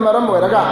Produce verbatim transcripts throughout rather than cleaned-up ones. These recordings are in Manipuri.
ꯃꯔꯝ ꯑꯣꯏꯔꯒ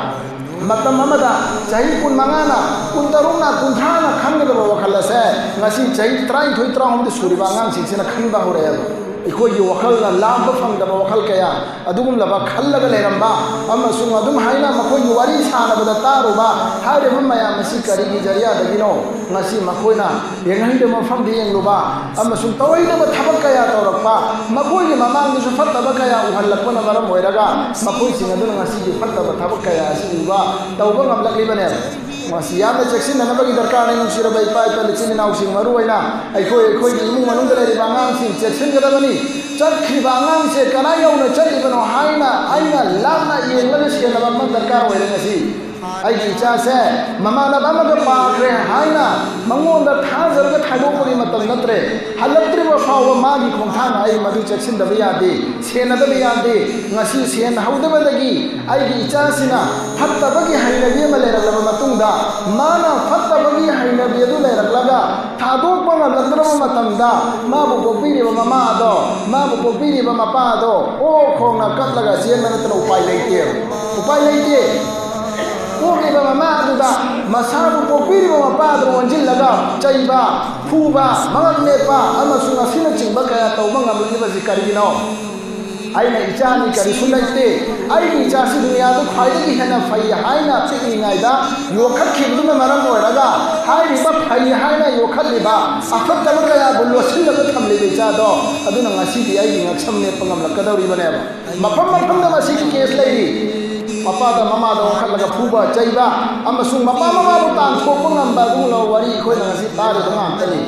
ꯃꯇꯝ ꯑꯃꯗ ꯆꯍꯤ ꯀꯨꯟꯃꯉꯥꯅ, ꯀꯨꯟꯇꯔꯨꯛꯅ, ꯀꯨꯟꯊ꯭ꯔꯥꯅ ꯈꯪꯒꯗꯕ ꯋꯥꯈꯜ ꯑꯁꯦ ꯉꯁꯤ ꯆꯍꯤ ꯇꯔꯥꯅꯤꯊꯣꯏ, ꯇꯔꯥꯍꯨꯝꯗꯣꯏ ꯁꯨꯔꯤꯕ ꯑꯉꯥꯡꯁꯤꯡꯁꯤꯅ ꯈꯪꯕ ꯍꯧꯔꯛꯑꯦꯕ꯫ ꯑꯩꯈꯣꯏꯒꯤ ꯋꯥꯈꯜꯅ ꯂꯥꯝꯕ ꯐꯪꯗꯕ ꯋꯥꯈꯜ ꯀꯌꯥ ꯑꯗꯨꯒꯨꯝꯂꯕ ꯈꯜꯂꯒ ꯂꯩꯔꯝꯕ ꯑꯃꯁꯨꯡ ꯑꯗꯨꯝ ꯍꯥꯏꯅ ꯃꯈꯣꯏꯒꯤ ꯋꯥꯔꯤ ꯁꯥꯟꯅꯕꯗ ꯇꯥꯔꯨꯕ ꯍꯥꯏꯔꯤꯕ ꯃꯌꯥꯝ ꯑꯁꯤ ꯀꯔꯤꯒꯤ ꯖꯔꯤꯌꯥꯗꯒꯤꯅꯣ? ꯉꯁꯤ ꯃꯈꯣꯏꯅ ꯌꯦꯡꯍꯩꯗꯕ ꯃꯐꯝꯗ ꯌꯦꯡꯂꯨꯕ ꯑꯃꯁꯨꯡ ꯇꯧꯍꯩꯗꯕ ꯊꯕꯛ ꯀꯌꯥ ꯇꯧꯔꯛꯄ, ꯃꯈꯣꯏꯒꯤ ꯃꯃꯥꯡꯗꯁꯨ ꯐꯠꯇꯕ ꯀꯌꯥ ꯎꯍꯜꯂꯛꯄꯅ ꯃꯔꯝ ꯑꯣꯏꯔꯒ ꯃꯈꯣꯏꯁꯤꯡ ꯑꯗꯨꯅ ꯉꯁꯤꯒꯤ ꯐꯠꯇꯕ ꯊꯕꯛ ꯀꯌꯥ ꯑꯁꯤ ꯎꯕ, ꯇꯧꯕ ꯉꯝꯂꯛꯂꯤꯕꯅꯦꯕ꯫ ꯃꯁꯤ ꯌꯥꯝꯅ ꯆꯦꯛꯁꯤꯟꯅꯅꯕꯒꯤ ꯗꯔꯀꯥꯔꯅꯤ, ꯅꯨꯡꯁꯤꯔꯕ ꯏꯄꯥ ꯏꯄꯥ ꯏꯆꯤꯟ ꯏꯅꯥꯎꯁꯤꯡ, ꯃꯔꯨ ꯑꯣꯏꯅ ꯑꯩꯈꯣꯏ, ꯑꯩꯈꯣꯏꯒꯤ ꯏꯃꯨꯡ ꯃꯅꯨꯡꯗ ꯂꯩꯔꯤꯕ ꯑꯉꯥꯡꯁꯤꯡ ꯆꯦꯛꯁꯤꯟꯒꯗꯕꯅꯤ꯫ ꯆꯠꯈ꯭ꯔꯤꯕ ꯑꯉꯥꯡꯁꯦ ꯀꯗꯥꯏ ꯌꯧꯅ ꯆꯠꯂꯤꯕꯅꯣ ꯍꯥꯏꯅ ꯑꯩꯅ ꯂꯥꯞꯅ ꯌꯦꯡꯂꯒ ꯁꯦꯟꯅꯕ ꯑꯃ ꯗꯔꯀꯥꯔ ꯑꯣꯏꯔꯦ꯫ ꯉꯁꯤ ꯑꯩꯒꯤ ꯏꯆꯥꯁꯦ ꯃꯃꯥꯟꯅꯕ ꯑꯃꯒ ꯄꯥꯈ꯭ꯔꯦ ꯍꯥꯏꯅ ꯃꯉꯣꯟꯗ ꯊꯥꯖꯔꯒ ꯊꯥꯗꯣꯛꯄꯒꯤ ꯃꯇꯝ ꯅꯠꯇ꯭ꯔꯦ꯫ ꯍꯜꯂꯛꯇ꯭ꯔꯤꯕ ꯐꯥꯎꯕ ꯃꯥꯒꯤ ꯈꯣꯡꯊꯥꯡ ꯑꯩ ꯃꯗꯨ ꯆꯦꯛꯁꯤꯟꯗꯕ ꯌꯥꯗꯦ, ꯁꯦꯟꯅꯗꯕ ꯌꯥꯗꯦ꯫ ꯉꯁꯤ ꯁꯦꯟ ꯍꯧꯗꯕꯗꯒꯤ ꯑꯩꯒꯤ ꯏꯆꯥꯁꯤꯅ ꯐꯠꯇꯕꯒꯤ ꯍꯩꯅꯕꯤ ꯑꯃ ꯂꯩꯔꯛꯂꯕ ꯃꯇꯨꯡꯗ, ꯃꯥꯅ ꯐꯠꯇꯕꯒꯤ ꯍꯩꯅꯕꯤ ꯑꯗꯨ ꯂꯩꯔꯛꯂꯒ ꯊꯥꯗꯣꯛꯄ ꯉꯝꯂꯛꯇ꯭ꯔꯕ ꯃꯇꯝꯗ, ꯃꯥꯕꯨ ꯄꯣꯛꯄꯤꯔꯤꯕ ꯃꯃꯥ ꯑꯗꯣ, ꯃꯥꯕꯨ ꯄꯣꯛꯄꯤꯔꯤꯕ ꯃꯄꯥ ꯑꯗꯣ ꯑꯣ ꯈꯣꯡꯅ ꯀꯞꯂꯒ ꯆꯦꯟꯕ ꯅꯠꯇꯅ ꯎꯄꯥꯏ ꯂꯩꯇꯦ꯫ ꯎꯄꯥꯏ ꯂꯩꯇꯦ꯫ ꯄꯣꯛꯂꯤꯕ ꯃꯃꯥ ꯑꯗꯨꯗ ꯃꯁꯥꯕꯨ ꯄꯣꯛꯄꯤꯔꯤꯕ ꯃꯄꯥ ꯑꯗꯨ ꯑꯣꯟꯁꯤꯜꯂꯒ ꯆꯩꯕ, ꯐꯨꯕ, ꯃꯉꯛ ꯅꯦꯠꯄ ꯑꯃꯁꯨꯡ ꯑꯁꯤꯅꯆꯤꯡꯕ ꯀꯌꯥ ꯇꯧꯕ ꯉꯝꯂꯛꯂꯤꯕꯁꯤ ꯀꯔꯤꯒꯤꯅꯣ? ꯑꯩꯅ ꯏꯆꯥꯅꯤ, ꯀꯔꯤꯁꯨ ꯂꯩꯇꯦ, ꯑꯩꯒꯤ ꯏꯆꯥꯁꯤ ꯗꯨꯅꯤꯌꯥꯗ ꯈ꯭ꯋꯥꯏꯗꯒꯤ ꯍꯦꯟꯅ ꯐꯩ ꯍꯥꯏꯅ ꯄꯤꯛꯂꯤꯉꯩꯗ ꯌꯣꯛꯈꯠꯈꯤꯕꯗꯨꯅ ꯃꯔꯝ ꯑꯣꯏꯔꯒ ꯍꯥꯏꯔꯤꯕ ꯐꯩ ꯍꯥꯏꯅ ꯌꯣꯛꯈꯠꯂꯤꯕ ꯑꯐꯠꯇꯕ ꯀꯌꯥꯕꯨ ꯂꯣꯠꯁꯤꯜꯂꯒ ꯊꯝꯂꯤꯕ ꯏꯆꯥꯗꯣ ꯑꯗꯨꯅ ꯉꯁꯤꯗꯤ ꯑꯩꯒꯤ ꯉꯛꯁꯝ ꯅꯦꯠꯄ ꯉꯝꯂꯛꯀꯗꯧꯔꯤꯕꯅꯦꯕ꯫ ꯃꯐꯝ ꯃꯐꯝꯗ ꯃꯁꯤꯒꯤ ꯀꯦꯁ ꯂꯩꯔꯤ꯫ ꯃꯄꯥꯗ ꯃꯃꯥꯗ ꯋꯥꯈꯠꯂꯒ ꯐꯨꯕ ꯆꯩꯕ ꯑꯃꯁꯨꯡ ꯃꯄꯥ ꯃꯃꯥꯕꯨ ꯇꯥꯟꯊꯣꯛꯄ ꯉꯝꯕ ꯑꯗꯨꯒꯨꯝꯂꯕ ꯋꯥꯔꯤ ꯑꯩꯈꯣꯏꯅ ꯉꯁꯤ ꯇꯥꯔꯤꯕ ꯉꯥꯛꯇꯅꯤ꯫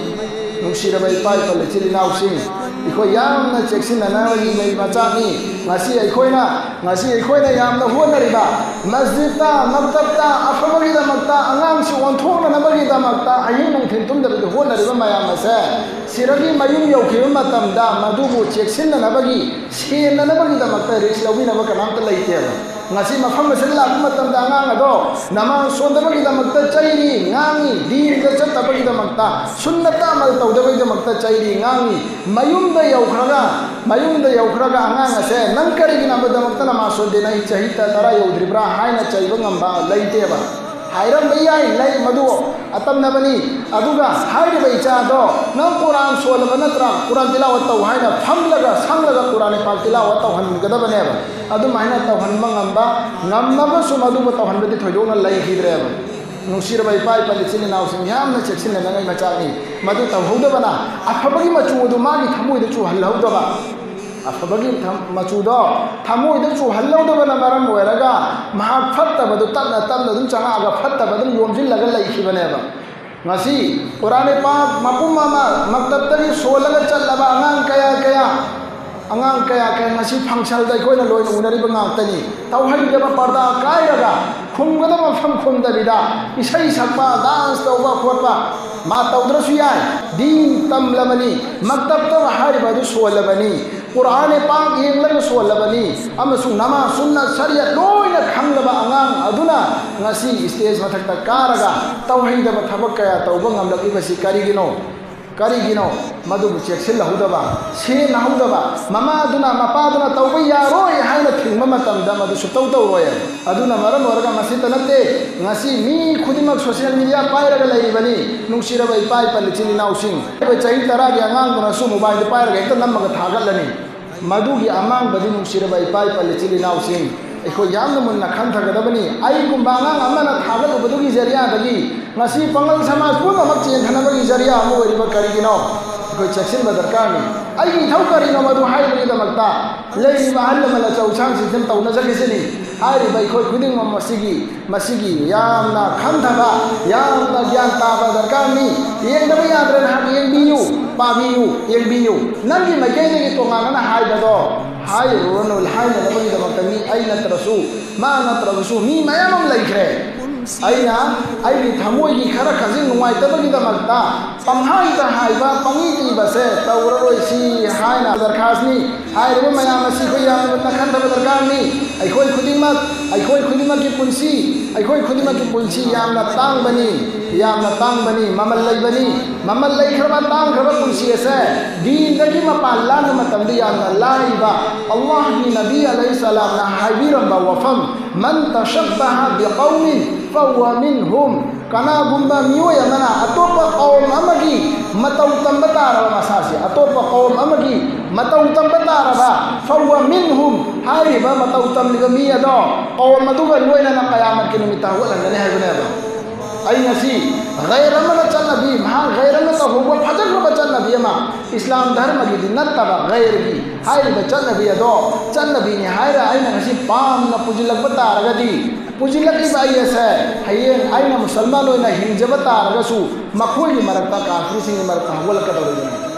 ꯅꯨꯡꯁꯤꯔꯕ ꯏꯄꯥ ꯏꯄꯥ ꯏꯆꯤꯜ ꯏꯅꯥꯎꯁꯤꯡ, ꯑꯩꯈꯣꯏ ꯌꯥꯝꯅ ꯆꯦꯛꯁꯤꯟꯅꯅꯕꯒꯤ ꯃꯩ ꯃꯆꯥꯛꯅꯤ꯫ ꯉꯁꯤ ꯑꯩꯈꯣꯏꯅ, ꯉꯁꯤ ꯑꯩꯈꯣꯏꯅ ꯌꯥꯝꯅ ꯍꯣꯠꯅꯔꯤꯕ, ꯃꯁꯖꯤꯗꯇ, ꯃꯛꯇꯕꯇ ꯑꯐꯕꯒꯤꯗꯃꯛꯇ, ꯑꯉꯥꯡꯁꯤ ꯑꯣꯟꯊꯣꯛꯅꯅꯕꯒꯤꯗꯃꯛꯇ ꯑꯍꯤꯡ ꯅꯨꯡꯊꯤꯜ ꯇꯨꯝꯗꯕꯤꯗ ꯍꯣꯠꯅꯔꯤꯕ ꯃꯌꯥꯝ ꯑꯁꯦ ꯁꯤꯔꯒꯤ ꯃꯌꯨꯝ ꯌꯧꯈꯤꯕ ꯃꯇꯝꯗ ꯃꯗꯨꯕꯨ ꯆꯦꯛꯁꯤꯟꯅꯅꯕꯒꯤ, ꯁꯦꯟꯅꯅꯕꯒꯤꯗꯃꯛꯇ ꯔꯤꯛꯁ ꯂꯧꯕꯤꯅꯕ ꯀꯅꯥꯝꯇ ꯂꯩꯇꯦꯕ꯫ ꯉꯁꯤ ꯃꯐꯝ ꯑꯁꯤꯗ ꯂꯥꯛꯄ ꯃꯇꯝꯗ ꯑꯉꯥꯡ ꯑꯗꯣ ꯅꯃꯥꯖ ꯁꯣꯟꯗꯕꯒꯤꯗꯃꯛꯇ ꯆꯩꯔꯤ, ꯉꯥꯡꯉꯤ, ꯗꯤꯟꯗ ꯆꯠꯇꯕꯒꯤꯗꯃꯛꯇ, ꯁꯨꯟꯅꯠꯇ ꯑꯃꯜ ꯇꯧꯗꯕꯒꯤꯗꯃꯛꯇ ꯆꯩꯔꯤ, ꯉꯥꯡꯉꯤ꯫ ꯃꯌꯨꯝꯗ ꯌꯧꯈ꯭ꯔꯒ, ꯃꯌꯨꯝꯗ ꯌꯧꯈ꯭ꯔꯒ ꯑꯉꯥꯡ ꯑꯁꯦ "ꯅꯪ ꯀꯔꯤꯒꯤꯗꯃꯛꯇ ꯅꯃꯥꯖ ꯁꯣꯟꯗꯦ? ꯅꯪ ꯆꯍꯤ ꯇꯔꯥ ꯌꯧꯗ꯭ꯔꯤꯕ꯭ꯔꯥ?" ꯍꯥꯏꯅ ꯆꯩꯕ ꯉꯝꯕ ꯂꯩꯇꯦꯕ꯫ ꯍꯥꯏꯔꯝꯕ ꯌꯥꯏ, ꯂꯩ, ꯃꯗꯨ ꯑꯇꯝꯅꯕꯅꯤ꯫ ꯑꯗꯨꯒ ꯍꯥꯏꯔꯤꯕ ꯏꯆꯥꯗꯣ "ꯅꯪ ꯀꯨꯔꯥꯟ ꯁꯣꯜꯂꯕ ꯅꯠꯇ꯭ꯔꯥ? ꯀꯨꯔꯥꯟ ꯇꯤꯂꯥꯋꯠ ꯇꯧ" ꯍꯥꯏꯅ ꯐꯝꯂꯒ ꯁꯪꯂꯒ ꯀꯨꯔꯥꯟ ꯄꯥꯛ ꯇꯤꯂꯥꯋꯠ ꯇꯧꯍꯟꯒꯗꯕꯅꯦꯕ꯫ ꯑꯗꯨꯃꯥꯏꯅ ꯇꯧꯍꯟꯕ ꯉꯝꯕ, ꯉꯝꯃꯒꯁꯨ ꯃꯗꯨꯕꯨ ꯇꯧꯍꯟꯕꯗꯤ ꯊꯣꯏꯗꯣꯛꯅ ꯂꯩꯈꯤꯗ꯭ꯔꯦꯕ꯫ ꯅꯨꯡꯁꯤꯔꯕ ꯏꯄꯥ ꯏꯄꯥ ꯏꯆꯤꯟ ꯏꯅꯥꯎꯁꯤꯡ, ꯌꯥꯝꯅ ꯆꯦꯛꯁꯤꯟꯅꯅꯉꯥꯏ ꯃꯆꯥꯛꯅꯤ꯫ ꯃꯗꯨ ꯇꯧꯍꯧꯗꯕꯅ ꯑꯐꯕꯒꯤ ꯃꯆꯨ ꯑꯗꯨ ꯃꯥꯒꯤ ꯊꯃꯣꯏꯗ ꯆꯨꯍꯜꯍꯧꯗꯕ, ꯑꯐꯕꯒꯤ ꯊꯝ-, ꯃꯆꯨꯗꯣ ꯊꯃꯣꯏꯗ ꯆꯨꯍꯜꯍꯧꯗꯕꯅ ꯃꯔꯝ ꯑꯣꯏꯔꯒ ꯃꯍꯥꯛ ꯐꯠꯇꯕꯗꯨ ꯇꯞꯅ ꯇꯞꯅ ꯑꯗꯨꯝ ꯆꯪꯉꯛꯑꯒ ꯐꯠꯇꯕ ꯑꯗꯨꯝ ꯌꯣꯝꯁꯤꯜꯂꯒ ꯂꯩꯈꯤꯕꯅꯦꯕ꯫ ꯉꯁꯤ ꯀꯨꯔꯥꯟ ꯄꯥꯛ ꯃꯄꯨꯝ ꯑꯃ ꯃꯛꯇꯕꯇꯒꯤ ꯁꯣꯜꯂꯒ ꯆꯠꯂꯕ ꯑꯉꯥꯡ ꯀꯌꯥ ꯀꯌꯥ, ꯑꯉꯥꯡ ꯀꯌꯥ ꯀꯌꯥ ꯉꯁꯤ ꯐꯪꯁꯟꯗ ꯑꯩꯈꯣꯏꯅ ꯂꯣꯏꯅ ꯎꯅꯔꯤꯕ ꯉꯥꯛꯇꯅꯤ꯫ ꯇꯧꯍꯩꯗꯕ ꯄꯔꯗꯥ ꯀꯥꯏꯔꯒ ꯈꯨꯝꯒꯗꯕ ꯃꯐꯝ ꯈꯨꯝꯗꯕꯤꯗ ꯏꯁꯩ ꯁꯛꯄ, ꯗꯥꯟꯁ ꯇꯧꯕ ꯈꯣꯠꯄ ꯃꯥ ꯇꯧꯗ꯭ꯔꯁꯨ ꯌꯥꯏ, ꯗꯤꯟ ꯇꯝꯂꯕꯅꯤ, ꯃꯛꯇꯕꯇ ꯍꯥꯏꯔꯤꯕ ꯑꯗꯨ ꯁꯣꯜꯂꯕꯅꯤ꯫ ꯀꯨꯔꯥꯟ ꯄꯥꯛ ꯌꯦꯡꯂꯒ ꯁꯣꯜꯂꯕꯅꯤ ꯑꯃꯁꯨꯡ ꯅꯃꯥꯖ, ꯁꯨꯟꯅ, ꯁꯔꯤꯌꯠ ꯂꯣꯏꯅ ꯈꯪꯂꯕ ꯑꯉꯥꯡ ꯑꯗꯨꯅ ꯉꯁꯤ ꯁ꯭ꯇꯦꯖ ꯃꯊꯛꯇ ꯀꯥꯔꯒ ꯇꯧꯍꯩꯗꯕ ꯊꯕꯛ ꯀꯌꯥ ꯇꯧꯕ ꯉꯝꯂꯛꯂꯤꯕꯁꯤ ꯀꯔꯤꯒꯤꯅꯣ? ꯀꯔꯤꯒꯤꯅꯣ? ꯃꯗꯨꯕꯨ ꯆꯦꯛꯁꯤꯜꯍꯧꯗꯕ, ꯁꯦꯟꯅꯍꯧꯗꯕ, ꯃꯃꯥꯗꯨꯅ ꯃꯄꯥꯗꯨꯅ ꯇꯧꯕ ꯌꯥꯔꯣꯏ ꯍꯥꯏꯅ ꯊꯤꯡꯕ ꯃꯇꯝꯗ ꯃꯗꯨ ꯁꯨꯛꯇꯧ ꯇꯧꯔꯣꯏ꯫ ꯑꯗꯨꯅ ꯃꯔꯝ ꯑꯣꯏꯔꯒ ꯃꯁꯤꯇ ꯅꯠꯇꯦ, ꯉꯁꯤ ꯃꯤ ꯈꯨꯗꯤꯡꯃꯛ ꯁꯣꯁꯤꯌꯦꯜ ꯃꯤꯗꯤꯌꯥ ꯄꯥꯏꯔꯒ ꯂꯩꯔꯤꯕꯅꯤ꯫ ꯅꯨꯡꯁꯤꯔꯕ ꯏꯄꯥ ꯏꯄꯥ ꯏꯆꯤꯜ ꯏꯅꯥꯎꯁꯤꯡ, ꯆꯍꯤ ꯇꯔꯥꯒꯤ ꯑꯉꯥꯡꯗꯨꯅꯁꯨ ꯃꯣꯕꯥꯏꯜꯗꯨ ꯄꯥꯏꯔꯒ ꯍꯦꯛꯇ ꯅꯝꯃꯒ ꯊꯥꯒꯠꯂꯅꯤ꯫ ꯃꯗꯨꯒꯤ ꯑꯃꯥꯡꯕꯗꯤ, ꯅꯨꯡꯁꯤꯔꯕ ꯏꯄꯥ ꯏꯄꯥ ꯏꯆꯤꯜ ꯏꯅꯥꯎꯁꯤꯡ, ꯑꯩꯈꯣꯏ ꯌꯥꯝꯅ ꯃꯨꯟꯅ ꯈꯟꯊꯒꯗꯕꯅꯤ꯫ ꯑꯩꯒꯨꯝꯕ ꯑꯉꯥꯡ ꯑꯃꯅ ꯊꯥꯒꯠꯂꯨꯕꯗꯨꯒꯤ ꯖꯔꯤꯌꯥꯗꯒꯤ ꯉꯁꯤ ꯄꯥꯉꯜ ꯁꯃꯥꯖ ꯄꯨꯝꯅꯃꯛ ꯆꯦꯟꯊꯅꯕꯒꯤ ꯖꯔꯤꯌꯥ ꯑꯃ ꯑꯣꯏꯔꯤꯕ ꯀꯔꯤꯒꯤꯅꯣ? ꯑꯩꯈꯣꯏ ꯆꯦꯛꯁꯤꯟꯕ ꯗꯔꯀꯥꯔꯅꯤ꯫ ꯑꯩꯒꯤ ꯏꯊꯧ ꯀꯔꯤꯅꯣ? ꯃꯗꯨ ꯍꯥꯏꯕꯒꯤꯗꯃꯛꯇ ꯂꯩꯔꯤꯕ ꯑꯍꯜ ꯂꯃꯟ ꯑꯆꯧ ꯑꯁꯥꯡꯁꯤꯡꯁꯤꯅ ꯇꯧꯅꯖꯈꯤꯁꯤꯅꯤ꯫ ꯍꯥꯏꯔꯤꯕ ꯑꯩꯈꯣꯏ ꯈꯨꯗꯤꯡꯃꯛ ꯃꯁꯤꯒꯤ, ꯃꯁꯤꯒꯤ ꯌꯥꯝꯅ ꯈꯟꯊꯕ, ꯌꯥꯝꯅ ꯒ꯭ꯌꯥꯟ ꯇꯥꯕ ꯗꯔꯀꯥꯔꯅꯤ꯫ ꯌꯦꯡꯗꯕ ꯌꯥꯗ꯭ꯔꯦ꯫ ꯅꯍꯥꯛ ꯌꯦꯡꯕꯤꯌꯨ, ꯄꯥꯕꯤꯌꯨ, ꯌꯦꯡꯕꯤꯌꯨ꯫ ꯅꯪꯒꯤ ꯃꯥꯏꯀꯩꯗꯒꯤ ꯇꯣꯉꯥꯟꯅꯅ ꯍꯥꯏꯕꯗꯣ ꯍꯥꯏꯔꯨꯔꯅꯨ꯫ ꯍꯥꯏꯅꯅꯕꯒꯤꯗꯃꯛꯇ ꯃꯤ ꯑꯩ ꯅꯠꯇ꯭ꯔꯁꯨ, ꯃꯥ ꯅꯠꯇ꯭ꯔꯒꯁꯨ ꯃꯤ ꯃꯌꯥꯝ ꯑꯃ ꯂꯩꯈ꯭ꯔꯦ꯫ ꯑꯩꯅ ꯑꯩꯒꯤ ꯊꯃꯣꯏꯒꯤ ꯈꯔ ꯈꯖꯤꯛ ꯅꯨꯡꯉꯥꯏꯇꯕꯒꯤꯗꯃꯛꯇ ꯄꯪꯍꯥꯏꯗ ꯍꯥꯏꯕ, ꯄꯪꯏ ꯏꯕꯁꯦ ꯇꯧꯔꯔꯣꯏꯁꯤ ꯍꯥꯏꯅ ꯗꯔꯈꯥꯁꯅꯤ꯫ ꯍꯥꯏꯔꯤꯕ ꯃꯌꯥꯝ ꯑꯁꯤ ꯑꯩꯈꯣꯏ ꯌꯥꯝꯅ ꯈꯟꯊꯕ ꯗꯔꯀꯥꯔꯅꯤ꯫ ꯑꯩꯈꯣꯏ ꯈꯨꯗꯤꯡꯃꯛ, ꯑꯩꯈꯣꯏ ꯈꯨꯗꯤꯡꯃꯛꯀꯤ ꯄꯨꯟꯁꯤ, ꯑꯩꯈꯣꯏ ꯈꯨꯗꯤꯡꯃꯛꯀꯤ ꯄꯨꯟꯁꯤ ꯌꯥꯝꯅ ꯇꯥꯡꯕꯅꯤ, ꯌꯥꯝꯅ ꯇꯥꯡꯕꯅꯤ, ꯃꯃꯜ ꯂꯩꯕꯅꯤ꯫ ꯃꯃꯜ ꯂꯩꯈ꯭ꯔꯕ, ꯇꯥꯡꯈ꯭ꯔꯕ ꯄꯨꯟꯁꯤ ꯑꯁꯦ ꯗꯤꯟꯗꯒꯤ ꯃꯄꯥꯟ ꯂꯥꯟꯕ ꯃꯇꯝꯗ ꯌꯥꯝꯅ ꯂꯥꯏꯕ꯫ ꯑꯜꯂꯥꯍꯒꯤ ꯅꯕꯤ ꯑꯂꯩꯍꯤ ꯁꯂꯥꯝꯅ ꯍꯥꯏꯕꯤꯔꯝꯕ ꯋꯥꯐꯝ, "ꯃꯟ ꯇꯁꯕꯍ ꯕꯤꯀꯧꯃꯤꯟ ꯐꯍꯨꯋ ꯃꯤꯟꯍꯨꯝ"꯫ ꯀꯅꯥꯒꯨꯝꯕ ꯃꯤꯑꯣꯏ ꯑꯃꯅ ꯑꯇꯣꯞꯄ ꯀꯧꯝ ꯑꯃꯒꯤ ꯃꯇꯧ ꯇꯝꯕ ꯇꯥꯔꯕ, ꯃꯁꯥꯁꯤ ꯑꯇꯣꯞꯄ ꯀꯧꯝ ꯑꯃꯒꯤ ꯃꯇꯧ ꯇꯝꯕ ꯇꯥꯔꯕ, "ꯐꯍꯨꯋ ꯃꯤꯟꯍꯨꯝ", ꯍꯥꯏꯔꯤꯕ ꯃꯇꯧ ꯇꯝꯂꯤꯕ ꯃꯤ ꯑꯗꯣ ꯀꯧꯝ ꯑꯗꯨꯒ ꯂꯣꯏꯅꯅ ꯀꯌꯥꯃꯠꯀꯤ ꯅꯨꯃꯤꯠꯇ ꯍꯧꯒꯠꯍꯟꯒꯅꯤ ꯍꯥꯏꯕꯅꯦꯕ꯫ ꯑꯩ ꯉꯁꯤ ꯒꯩꯔ ꯑꯃꯅ ꯆꯠꯅꯕꯤ, ꯃꯍꯥꯛ ꯒꯩꯔ ꯑꯃꯅ ꯇꯧꯍꯧꯕ ꯐꯖꯈ꯭ꯔꯕ ꯆꯠꯅꯕꯤ ꯑꯃ, ꯏꯁꯂꯥꯝ ꯙꯔꯃꯒꯤꯗꯤ ꯅꯠꯇꯕ ꯒꯩꯔꯒꯤ ꯍꯥꯏꯔꯤꯕ ꯆꯠꯅꯕꯤ ꯑꯗꯣ ꯆꯠꯅꯕꯤꯅꯤ ꯍꯥꯏꯔ ꯑꯩꯅ ꯉꯁꯤ ꯄꯥꯝꯅ ꯄꯨꯁꯤꯜꯂꯛꯄ ꯇꯥꯔꯒꯗꯤ, ꯄꯨꯁꯤꯜꯂꯛꯂꯤꯕ ꯑꯩ ꯑꯁꯦ ꯍꯌꯦꯡ ꯑꯩꯅ ꯃꯨꯁꯜꯃꯥꯟ ꯑꯣꯏꯅ ꯍꯤꯡꯖꯕ ꯇꯥꯔꯒꯁꯨ ꯃꯈꯣꯏꯒꯤ ꯃꯔꯛꯇ, ꯀꯥꯐꯤꯔꯁꯤꯡꯒꯤ ꯃꯔꯛꯇ ꯍꯧꯒꯠꯂꯛꯀꯗꯧꯔꯤꯕꯅꯤ꯫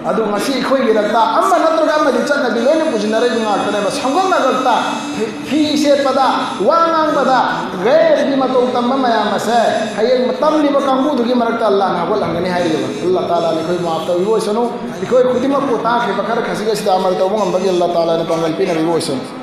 ꯑꯗꯨ ꯉꯁꯤ ꯑꯩꯈꯣꯏꯒꯤ ꯔꯛꯇ ꯑꯃ ꯅꯠꯇ꯭ꯔꯒ ꯑꯃꯗꯤ ꯆꯠꯅꯕꯤ ꯂꯣꯏꯅ ꯄꯨꯁꯤꯟꯅꯔꯛꯏꯕ ꯉꯥꯛꯇꯅꯦꯕ꯫ ꯁꯝꯒꯛꯅ ꯔꯛꯇ ꯐꯤ, ꯐꯤ ꯁꯦꯠꯄꯗ, ꯋꯥ ꯉꯥꯡꯕꯗ, ꯒꯩꯔꯒꯤ ꯃꯇꯧ ꯇꯝꯕ ꯃꯌꯥꯝ ꯑꯁꯦ ꯍꯌꯦꯡ ꯇꯝꯂꯤꯕ ꯀꯥꯡꯕꯨꯗꯨꯒꯤ ꯃꯔꯛꯇ ꯑꯜꯂꯥꯍꯅ ꯍꯧꯒꯠꯍꯟꯒꯅꯤ ꯍꯥꯏꯔꯤꯕ꯫ ꯑꯜꯂꯥꯍ ꯇꯥꯂꯥꯅ ꯑꯩꯈꯣꯏ ꯃꯥꯐ ꯇꯧꯕꯤꯕ ꯑꯣꯏꯁꯅꯨ꯫ ꯑꯩꯈꯣꯏ ꯈꯨꯗꯤꯡꯃꯛꯄꯨ ꯇꯥꯈ꯭ꯔꯤꯕ ꯈꯔ ꯈꯖꯤꯛ ꯑꯁꯤꯗ ꯑꯃꯜ ꯇꯧꯕ ꯉꯝꯕꯒꯤ ꯑꯜꯂꯥꯍ ꯇꯥꯂꯥꯅ ꯄꯥꯡꯒꯜ ꯄꯤꯅꯕꯤꯕ ꯑꯣꯏꯁꯅꯨ꯫